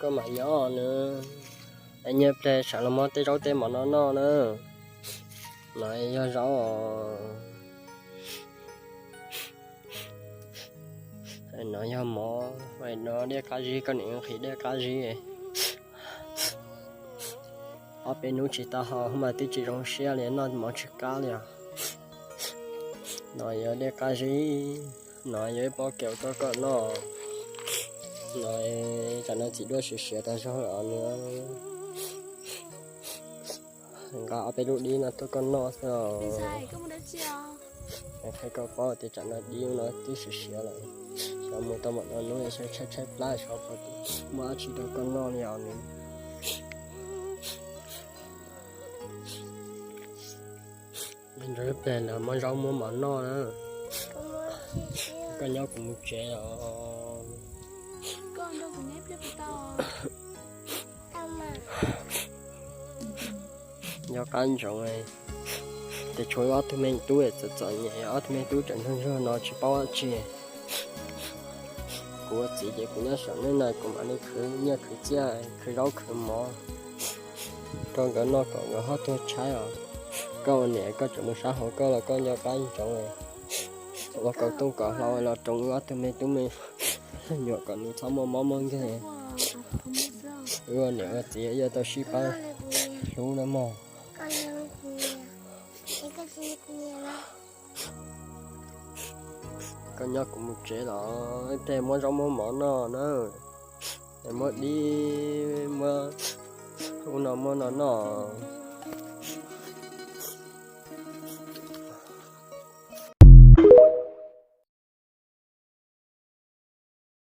koj mam yos nws. Es nyiaj pliag sawv los muab tej zaub tej mov no noj na. No yog zaub os. No yog mov, no dej qab zib, koj niam nqhis dej qab zib. Ob peb hnub tsis tau haus mas twb tsis zoo siab li, noj mov tsis qab li os. No yog dej qab zib, no yog ib pob kev rau koj noj. No tsam no txiv duaj siav siav tag zog los nws nqa ob peb lub dib no tuaj koj noj xwb os. Qhia koj paub tias tsam no dib no twb siav siav lawm. Xyov mus tau mam no hnub tshaib tshaib plab xyov puas muaj dab tsi rau koj noj li os nws. Nrog ib pliag lawv muab zaub muab mov noj na. Koj nyob kuv mus tsev os. Nco qab ntsoov, tes tshuav ob tug me tub txom txom nyem, ob tug me tub tseem ntsuag ntsuag no tsis paub dab tsi. Kuv ua txiv ces kuv nyob saum nej no kuv mam li khwv nyiaj khwv txiaj khwv zaub khwv mov rau nkawd noj kom nkawd ho tuag tshaib os. Koj ua niam koj tseem mus sab hauv koj los koj nco qab ntsoov, ua kom tooj kom hlau los roos wb ob tug me tub me nyuam kom nws txhob muaj mob muaj nkeeg. Wb ua niam ua txiv yuav tau sib pab hlub na mog. Koj nyob kuv mus tsev los tej muab zaub muab mov noj na, muab dib muab ub no muab no noj.